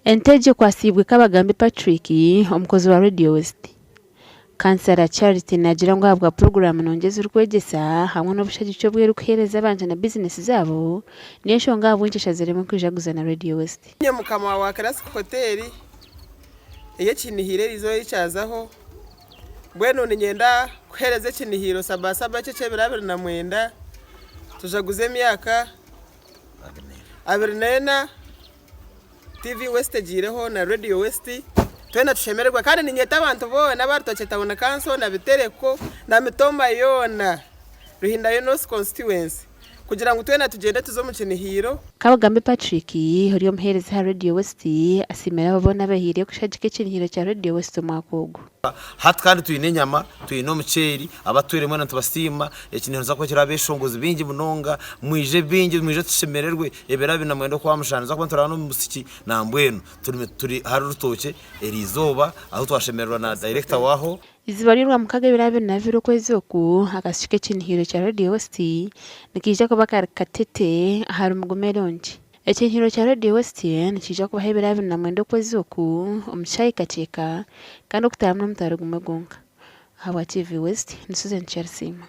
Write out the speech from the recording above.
Ente egi ekwatsiibwe Kabagambe Patrick, omukozi wa Radio West. Kansara Charity naagira ngu ahabwa puroguraamu nungi ezirikwegyesa hamwe n'obushagiki obu erikuheereza abantu na bizinesi zaabo, niyo enshonga ahabw'enki eshaziremu kwijaguza na Radio West. Niinye mukama wa Classic Hotel ey'ekinihiro eriizooba ei kyazaho. Mbwenu niinyenda kuheereza ekinihiro sabasaba eki eky'ebiro 29 tujaguze emyaka 24 TV West egiireho na Radio West twena tushemererwe kandi niinyeta abantu boona aba Rutookye Town Council na Bitereko na Mitooma yoona Ruhindayo North Constituency kugira ngu twena tugyende tuze omu kinihiiro. Kabagambe Patrick, ori omuheereza aha Radio West, asiimire abo boona abehaireyo kushagika ekinihiro kya Radio West omwaka ogu. Hati kandi twine enyama, twine omuceeri, abatwire mwena nitubasiima, eki nikiza kuba kiriho abeshongozi baingi munonga, mwije baingi, mwije tushemererwe, ebiro 29 Okwamushana nituza kuba nituraba n'omu musiki nambwenu turi ahari Rutookye eriizooba ahu twashemererwa na dayirekita waaho. Eizooba ry'Orwamukaga ebiro 22 okwezi oku, akasyo k'ekinihiro kya Radio West nikaija kuba kari katete ahari Mugume Lodge. Ekinihiro kya Radio West nikiija kubaho ebiro 29 okwezi oku omu kishaayi Kakyeka kandi okutaahamu n'omutwaro gumwe gwonka. Ahabwa TV West, ni Susan Kyarisiima.